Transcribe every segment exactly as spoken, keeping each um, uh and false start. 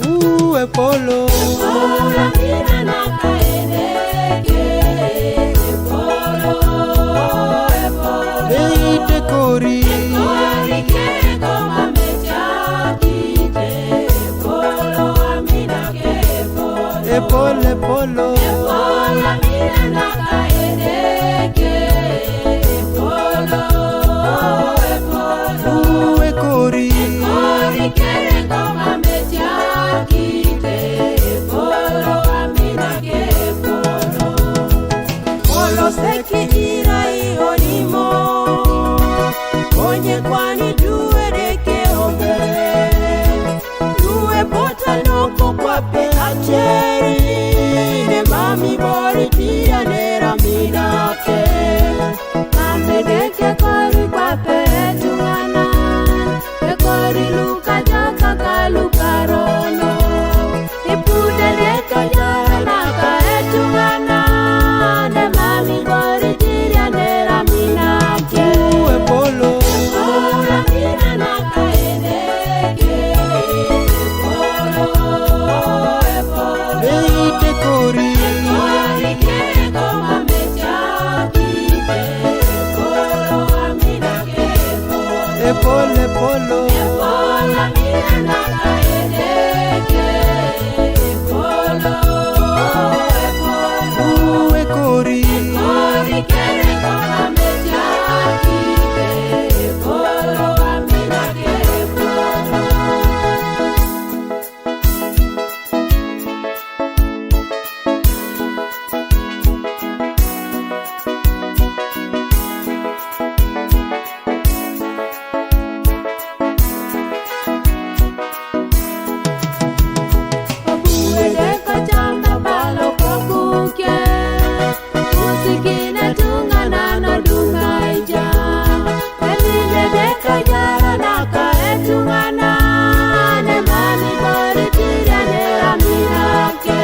Uwe polo. Ei te kori. E polo, e polo. Uwe kori. Polo seki ira i onimo. Konye kwani duwe deke ombe. Duwe pota noko kwa pe acheri. Ne mami bori tia ne ramina ke. Mami deke kori kwa pe tungana. E kori luka jaka ka luka rono. Ipude deke jara na ka etungana. Ne mami bori tiria ne ramina ke. Uwe polo. Ora mina na ka edeke. Polo, e polo. Ei te kori. Kori ke koma mechaki. Polo, amina ke polo. E polo, e polo. E polo, amina na ka edeke. Polo, e polo. Uwe kori. Kori kere koma mechaki. Polo, amina ke polo. Obuede kachanda balo kokuke. Usikine tungana no dungaija. Elinde deka jara naka etungana. Ne mami bori tiria ne raminake.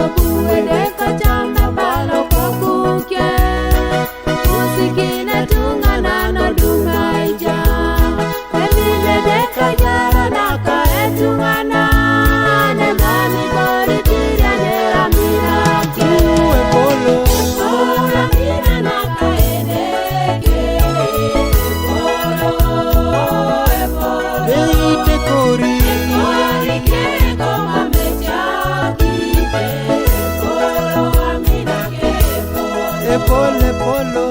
Obuede kachanda balo kokuke. Usikine tungana no dungaija. Elinde deka jara naka etungana. Ne mami bori tiria ne raminake. Uwe polo. Ora mina naka edeke. Polo, e polo. Ei te kori. Kori ke koma mechaki. Polo, amina ke polo. E polo, e polo.